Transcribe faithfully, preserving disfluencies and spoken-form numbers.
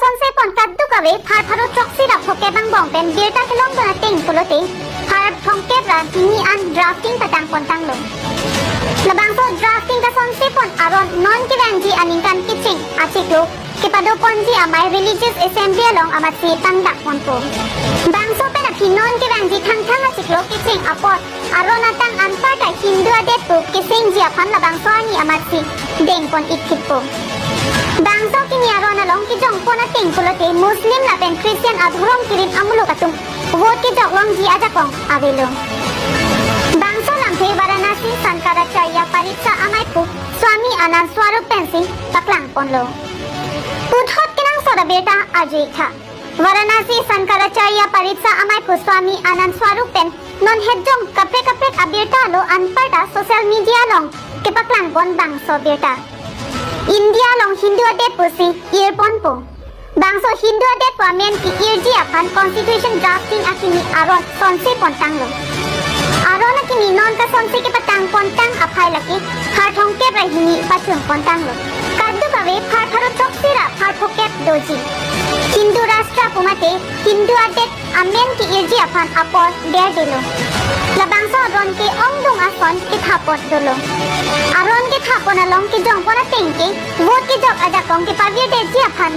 Sonse pon kadokave phar pharo throksi ra phokep angbong pen birta kelongdun ateng pulote phar thomkep ra hini an drafting patang pon tanglo. Labangso drafting kasonse pon aron non kevangji aningkan kecheng achiklo kepado ponji amei religious assembly along amatsi pangdak ponpo. Bangso pen aphi non kevangji Thangthang achiklo kecheng apor aron atang anparta Hindu adet pu kesengji aphan labangso arni amatsi dengpon ik thikpo. Bangso kimi aron along kejongpon ateng pulote Muslim lapen Christian adhorom kirim amuluk atum vote kejok longji ajakong avelo. Bangso lamthe Varanasi Shankaracharya Paritsa ameiphu Swami Anand Swarup pensi paklang ponlo. Puthot kenangsot abirta arju-ik tha. Varanasi Shankaracharya Paritsa ameiphu Swami Anand Swarup pen non hetjong kaprek kaprek abirta lo anparta social media along kepaklang pon bangso birta. India along Hindu adet pusi irponpo. Bangso Hindu adet pu amen ke-irji aphan constitution drafting akimi aron sonse pon tanglo. Aron akimi non kasonse kepatang pon tang aphai lake phar thomkep ra hini pachun pon tanglo. Kadokave phar pharo throksi ra phar phokep doji. Hindu Rashtra pu mate Hindu adet amen ke-irji aphan apor derdelo. Labangso aron ke ongdung ason kethapon dolo. Aron kethapon along kejongpon ateng ke vote kejok ajakong kepavirdetji aphan